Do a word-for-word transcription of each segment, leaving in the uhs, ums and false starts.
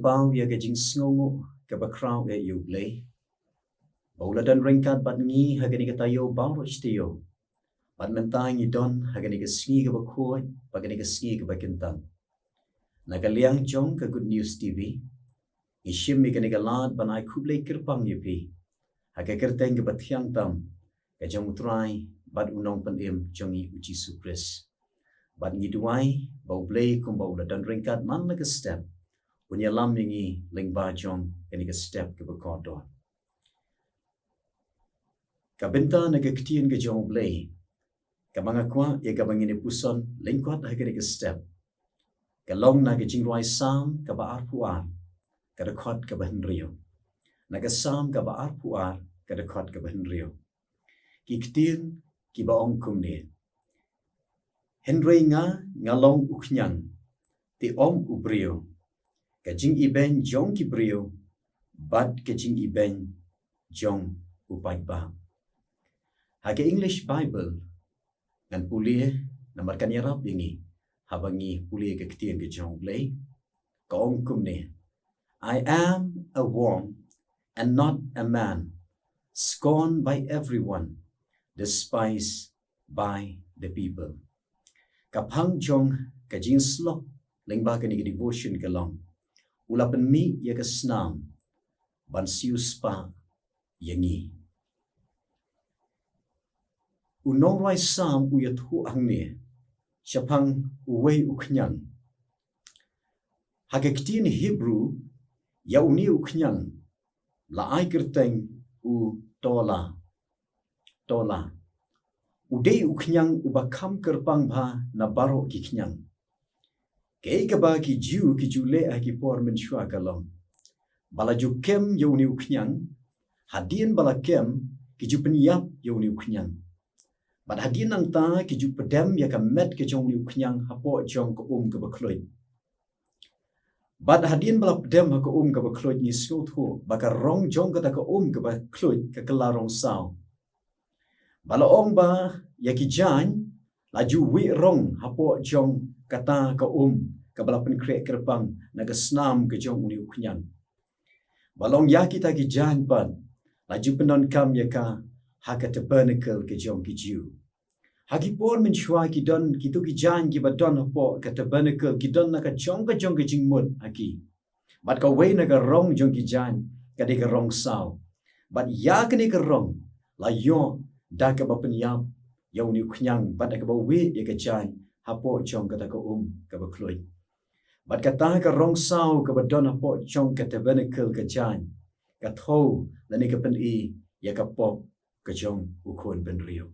Paw ïa ka jingsngewnguh kaba khraw eh ïa U Blei, ba u la don ryngkat bad ngi ha kane ka taïew baroh shi taïew. Bad mynta ngi don ha kane ka sngi kaba khuid, bad kane ka sngi kaba kyntang. Na ka liang jong ka Good News T V, ngi shim ïa kane ka lad ban ai khublei kyrpang ïa phi ha ka kyrteng kaba thiang tam ka jong U Trai bad U Nongpynim jong ngi U Jisu Khrist. Bad ngi duwai ba U Blei kumba u la don ryngkat man la ka step, un ïalam ïa ngi lyngba jong kane ka step kaba kordor. Ka bynta na ka ktien ka jong U Blei kaba nga kwah ïa kaba ngin ïa puson lyngkot ha kane ka step ka long na ka Jingrwai Salm kaba arphew ar, ka dkhot kaba hynriew. Na ka Salm kaba arphew ar, ka dkhot kaba hynriew. Ki ktien kiba ong kumne: Hynrei nga, nga long u khñiang, te ym u briew, ka jingibeiñ jong ki briew bad ka jingibeiñ jong u paidbah. Ha ka English Bible, ngan pule namar kan ïarap ïa ngi haba ngi pule ka ktien ka jong U Blei. Ka ong kumne: I am a worm and not a man, scorned by everyone, despised by the people. Ka phang jong ka jingïasyllok lyngba kane ka devotion ka long: U la pynmih ïa ka snam ban siewspah ïa ngi. U nongrwai Salm u ïathuh hangne shaphang uwei u khñiang. Ha ka ktien Hebru, ïa une u khñiang la ai kyrteng u Tola. Tola. U dei u khñiang uba kham kyrpang bha na baroh ki khñiang. Kaei kaba ki Jiw ki ju leh ha ki por mynshuwa ka long ba la ju kem ïa une u khñiang, hadien ba la kem, ki ju pynïap ïa une u khñiang. Bad hadien nangta ki ju pdem ïa ka met ka jong une u khñiang hapoh jong ka um kaba khluid. Bad hadien ba la pdem ha ka um kaba khluid, ngi sngewthuh ba ka rong jong kata ka um kaba khluid ka kylla rong saw. Ba la ong ba ïa ki jaiñ la ju wieh rong hapoh jong kata ka um kaba la pynkhreh kyrpang na ka snam ka jong une u khñiang. Ba la ong ïa kita ki jaiñ pat la ju pyndonkam ïa ka ha ka tabernacle ka jong ki Jiw. Ha ki por mynshuwa ki don kito ki jaiñ kiba don hapoh ka tabernacle, ki don na ka jong ka jong ka jingmut ha ki. Bad kawei na ka rong jong ki jaiñ ka dei ka rong saw. Bad ïa kane ka rong la ïoh da kaba pynïap ïa une u khñiang bad da kaba wieh ïa ka jaiñ hapoh jong kata ka um kaba khluid. Bad kata ka rong saw kaba don hapoh jong ka tabernacle ka jaiñ, ka thew lane ka pyni ïa ka pop ka jong u khun bynriew.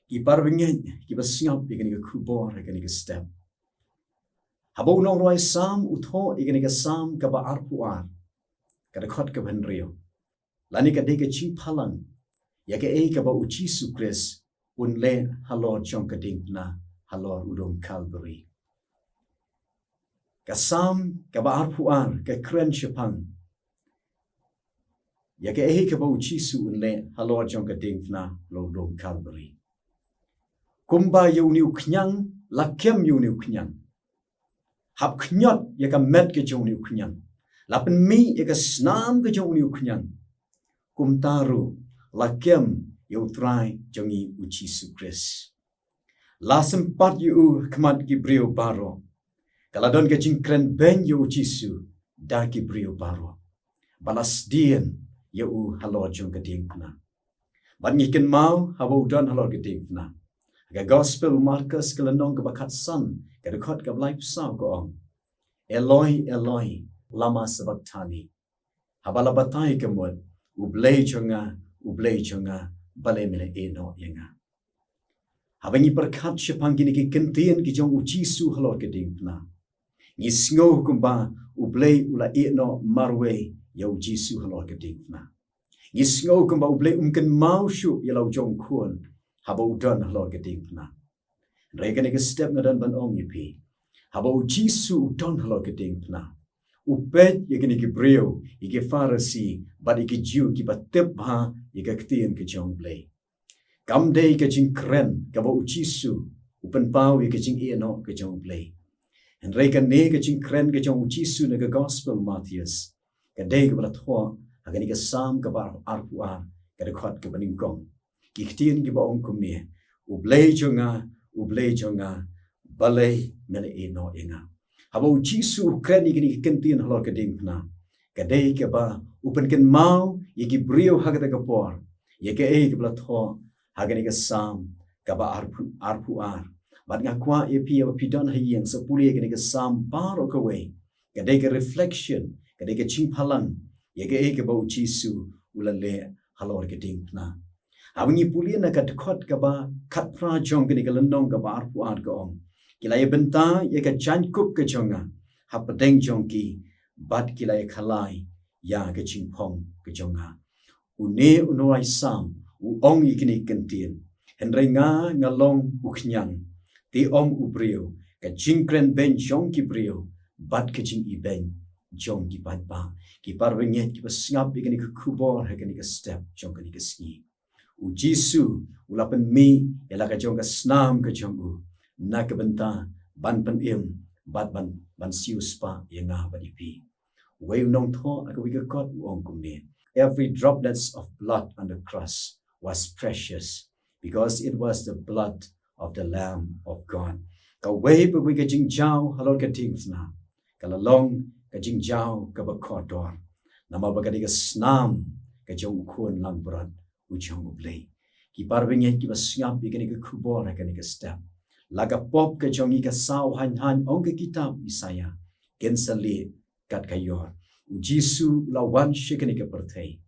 Ki parabangeit kiba sngap ïa kane ka khubor ha kane ka step, haba u nongrwai Salm u thoh ïa kane ka Salm kaba arphew ar, ka dkhot kaba hynriew, lane ka dei ka jingphalang ïa kaei kaba U Jisu Khrist un leh halor jong ka diengphna halor u lum Kalbari. Ka Salm kaba arphew ar ka kren shaphang ïa kaei kaba U Jisu un leh halor jong ka diengphna halor u lum Kalbari. Kumba ïa une u khñiang la kem ïa une u khñiang, hap khñiot ïa ka met ka jong une u khñiang, la pynmih ïa ka snam ka jong une u khñiang, kumta ruh la kem ïa U Trai jong ngi U Jisu Khrist. La sympat ïa u ha khmat ki briew baroh. Ka la don ka jingkren beiñ ïa U Jisu da ki briew baroh, ba la sdien ïa u halor jong ka diengphna. Bad ngi kynmaw haba u don halor ka diengphna, ka Gospel u Markos ka lynnong kaba khatsan, ka dkhot kaba laiphew saw ka ong: Eloi, Eloi, lama sabakthani? Haba la batai ka mut: U Blei jong nga, U Blei jong nga, balei me la ïehnoh ïa nga? Haba ngi pyrkhat shaphang kine ki kyntien ki jong U Jisu halor ka diengphna, ngi sngew kumba U Blei u la ïehnoh marwei ïa U Jisu halor ka diengphna. Ngi sngew kumba U Blei um kynmaw shuh ïa la u jong u khun haba u don halor ka diengphna. Hynrei kane ka step nga don ban ong ïa phi, haba U Jisu u don halor ka diengphna, u peit ïa kine ki briew, ïa ki Pharisi bad ïa ki Jiw kiba tip bha ïa ka ktien ka jong U Blei. Kam dei ka jingkren kaba U Jisu u pynpaw ïa ka jingïehnoh ka jong U Blei. Hynrei kane ka jingkren ka jong u Jisu na ka Gospel Mathaios, ka dei kaba la thoh ha kane ka Salm kaba arphew ar, ka dkhot kaba nyngkong. Ki ktien kiba ong kumne: U Blei jong nga, U Blei jong nga, balei me la ïehnoh ïa nga? Haba u Jisu u kren ïa kine ki kyntien halor ka diengphna, ka dei kaba u pynkynmaw ïa ki briew ha kata ka por ïa kaei kaba la thoh ha kane ka Salm kaba arphew, arphew ar. Bad nga kwah ïa phi, ïa ba phi don ha ïing, sa pule ïa kane ka Salm baroh kawei. Ka dei ka reflection, ka dei ka jingphalang ïa kaei kaba u Jisu u la leh halor ka diengphna. Haba ngi pule na ka dkhot kaba khatphra jong kane ka lynnong kaba arphew ar, ka ong: Ki la ïa bynta ïa ka jaiñkup ka jong nga hapdeng jong ki, bad ki la ïa khalai ïa ka jingphong ka jong nga. Une u nongrwai Salm u ong ïa kine ki kyntien: Hynrei nga, nga long u khñiang, te ym u briew, ka jingkren beiñ jong ki briew, bad ka jingibeiñ jong ki paidbah. Ki para bangeit kiba sngap ïa kane ka khubor ha kane ka step jong kane ka sngi, u Jisu u la pynmih ïa la ka jong ka snam ka jong u na ka bynta ban pynim bad ban, ban siewspah ïa nga bad ïa phi. Uwei u nongthoh ha kawei ka kot u ong kumne: Every droplets of blood on the cross was precious, because it was the blood of the Lamb of God. Kawei pa kawei ka jingjaw halor ka diengphna ka la long ka jingjaw kaba kordor, namar ba ka dei ka snam ka jong u Khun langbrot u jong U Blei. Ki para bangeit kiba sngap ïa kane ka khubor ha kane ka step, la ka pop ka jong ngi ka saw haiñ haiñ, ong ka kitab Isaïah, kin sa lieh kat ka ïor. U Jisu u la wan sha kane ka pyrthei,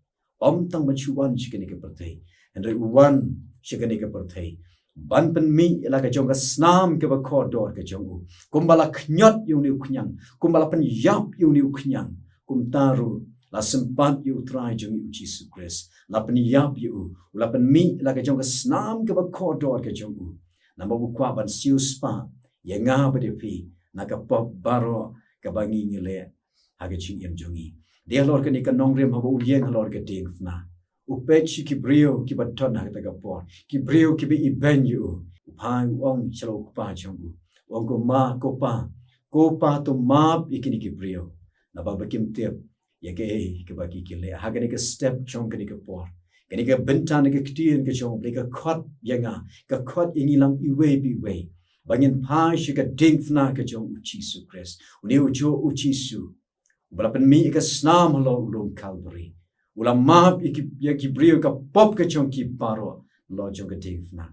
ym tang ban shu wan sha kane ka pyrthei, hynrei u wan sha kane ka pyrthei ban pynmih ïa la ka jong ka snam kaba kordor ka jong u. Kumba la khñiot ïa une u khñiang, kumba la pynïap ïa une u khñiang, kumta ruh la sympat ïa U Trai jong ngi u Jisu Khrist, la pynïap ïa u, u la pynmih ïa la ka jong ka snam kaba kordor ka jong u, namar ba u kwah ban siewspah ïa nga bad ïa phi na ka pop baroh kaba ngi, ngi leh ha ka jingim jong ngi. Dei halor kane ka nongrim haba u ïeng halor ka diengphna, u peit sha ki briew kiba don ha kata ka por, ki briew kiba ibeiñ ïa u. U phai u ong sha la u kpa jong u, u ong: Ko ma, ko pa, ko pa, to map ïa kine ki briew, naba ba kim tip ïa kaei kaba ki, ki leh. Ha kane ka step jong kane ka por, kane ka bynta na ka ktien ka jong U Blei ka khot ïa nga, ka khot ïa ngi lang iwei pa iwei, ba ngin phai sha ka diengphna ka jong u Jisu Khrist. Une u juh u Jisu uba la pynmih ïa ka snam halor u lum Kalbari, u la map ïa ki, ïa ki briew ka pop ka jong ki baroh halor jong ka diengphna.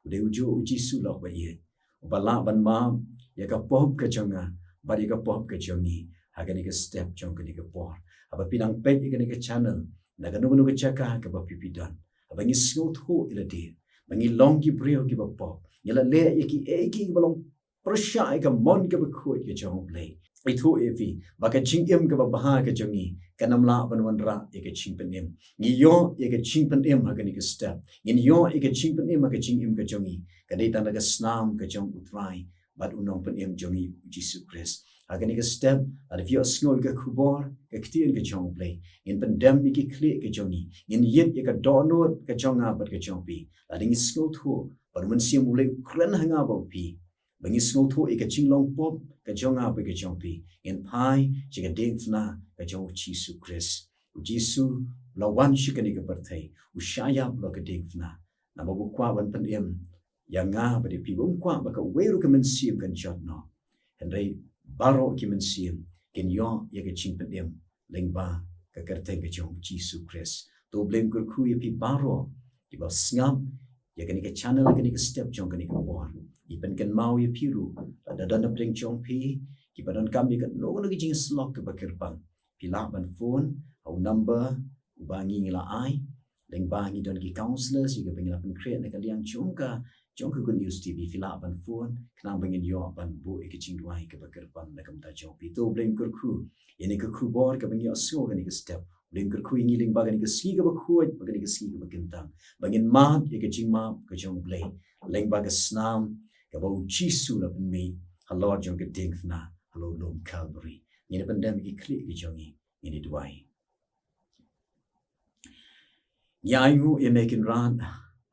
U dei u juh u Jisu lok ba ïeit, uba lah ban map ïa ka pop ka jong nga bad ïa ka pop ka jong ngi ha kane ka step jong kane ka por. Haba phi nang peit ïa kane ka channel na kano kano ka jaka kaba phi, phi don, haba ngi sngewthuh ïa lade ba ngi long ki briew kiba pop, ngi la leh ïa kiei kiei kiba long pyrshah ïa ka mon kaba khuid ka jong U Blei, ithuh ïa phi ba ka jingim kaba bha ka jong ngi kan ym lah ban wanrah ïa ka jingpynim. Ngi ïoh ïa ka jingpynim ha kane ka step, ngin ïoh ïa ka jingpynim ha ka jingim ka jong ngi, ka dei tang da ka snam ka jong U Trai bad U Nongpynim jong ngi u Jisu Khrist. Ha kane ka step, lada phi ïohsngew ïa ka khubor, ka ktien ka jong U Blei, ngin pyndem ïa ki khlieh ka jong ngi, ngin ïit ïa ka dohnud ka jong nga bad ka jong phi. Lada ngi sngewthuh ba U Mynsiem U Blei u kren ha nga bad phi, ba ngi sngewthuh ïa ka jinglong pop ka jong nga bad ka jong phi, ngin phai sha ka diengphna ka jong u Jisu Khrist. U Jisu u la wan sha kane ka pyrthei, u shah ïap halor ka diengphna, namar ba u kwah ban pynim ïa nga bad ïa phi. Ba um kwah ba kawei ruh ka mynsiem kan jot noh, hynrei baroh ki mynsiem kin ïoh ïa ka jingpynim lyngba ka kyrteng ka jong u Jisu Khrist. To U Blei un kyrkhu ïa phi baroh kiba sngap ïa kane ka channel, kane ka step jong kane ka por. Ngi pynkynmaw ïa phi ruh, lada don napdeng jong phi kiba donkam ïa kano kano ka jingïasyllok kaba kyrpang, phi lah ban phone ha u number uba ngi, ngi la ai. Lyngba ngi don ki counsellors ïa kiba ngi la pynkhreh na ka liang jong ka, jong ka Good News T V. Phi lah ban phone khnang ba ngin ïoh ban buh ïa ka jingduwai kaba kyrpang na ka bynta jong phi. To U Blei un kyrkhu ïa kane ka khubor kaba ngi ïohsngew kane ka step. U Blei un kyrkhu ïa ngi lyngba kane ka sngi kaba khuid bad kane ka sngi kaba kyntang, ba ngin mad ïa ka jingmap ka jong U Blei lyngba ka snam kaba u Jisu u la pynmih halor jong ka diengphna halor u lum Kalbari. Ngin ïa pyndem ïa ki khlieh ki jong ngi, ngin ïa duwai. Ngi ainguh ïa me Kynrad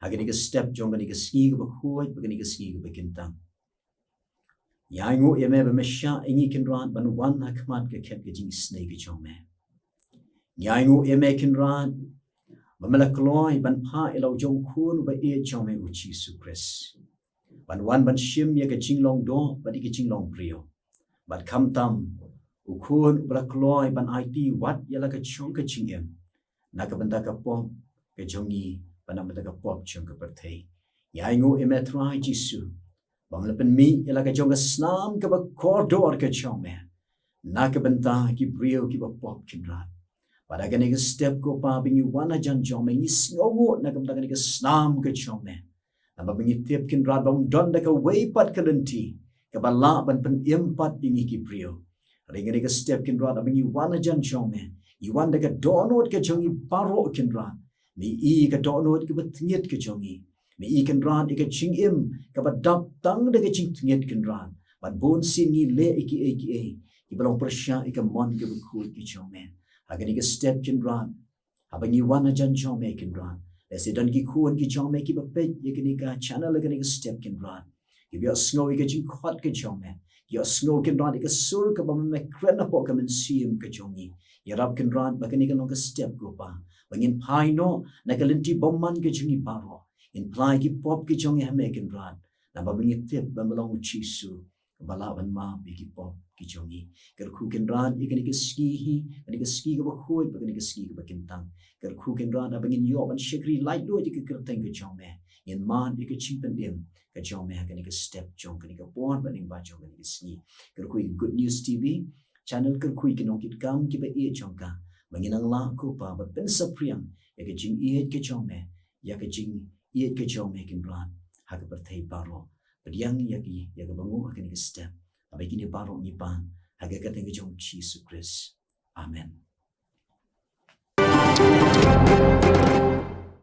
ha kane ka step jong kane ka sngi kaba khuid bad kane ka sngi kaba kyntang. Ngi ainguh ïa me ba me shah ïa ngi Kynrad ban wan ha khmat ka khet ka jingisynei ka jong me. Ngi ainguh ïa me Kynrad ba me la kloi ban phah ïa la u jong u khun uba ïeit jong me u Jisu Khrist, ban wan ban shim ïa ka jinglong doh bad ïa ka jinglong briew. Bad khamtam u khun uba la kloi ban aiti wat ïa la ka jong ka jingim na ka bynta ka pop ka jong ngi bad na ka bynta ka pop jong ka pyrthei. Ngi ainguh ïa me Trai Jisu ba me la pynmih ïa la ka jong ka snam kaba kordor ka jong me na ka bynta ki briew kiba pop Kynrad. Bad ha kane ka step ko Pa ba ngi wan hajan jong me ngi sngewnguh na ka bynta kane ka snam ka jong me. Namar ba ngi tip Kynrad ba ym don da kawei pat ka lynti kaba lah ban pynim pat ïa ngi ki briew. Hynrei ha kane ka step Kynrad ba ngi wan hajan jong me ngi wan da ka dohnud ka jong ngi baroh Kynrad. Me i ka dohnud kaba tngit ka jong ngi. Me i Kynrad ïa ka jingim kaba dap tang da ka jingtngit Kynrad. Bad bun sien ngi leh ïa kiei kiei kiba long pyrshah ïa ka mon kaba khuid ka jong me. Ha kane ka step Kynrad haba ngi wan hajan jong me Kynrad, lehse don ki khun ki jong me kiba peit ïa kane ka channel ïa kane ka step Kynrad, kiba ïohsngew ïa ka jingkhot ka jong me, ïohsngew Kynrad ïa ka sur kaba me kren hapoh ka mynsiem ka jong ngi. Ïarap Kynrad ba kane kan long ka step ko Pa ba ngin phai noh na ka lynti bymman ka jong ngi baroh. Ngin phla ïa ki pop ka jong ngi ha me Kynrad, namar ba ngi tip ba me long u Jisu ba lah ban map ïa ki pop ki jong ngi. Kyrkhu Kynrad ïa kane ka sngi hi, kane ka sngi kaba khuid bad kane ka sngi kaba kyntang. Kyrkhu Kynrad haba ngin ïoh ban shakri laitluid ïa ka kyrteng ka jong me, ngin mad ïa ka jingpynim ka jong me ha kane ka step jong kane ka por bad lyngba jong kane ka sngi. Kyrkhu ïa Good News T V channel, kyrkhu ïa ki nongkitkam kiba ïeit jong ka ba ngin nang lah ko Pa ban pynsaphriang ïa ka jingïeit ka jong me, ïa ka jingïeit ka jong me Kynrad ha ka pyrthei baroh. Pdiang ïa ki ïa kaba nguh ha kane ka step. Haba ïa kine baroh ngi pan ha ka kyrteng ka jong u Jisu Khrist. Amen.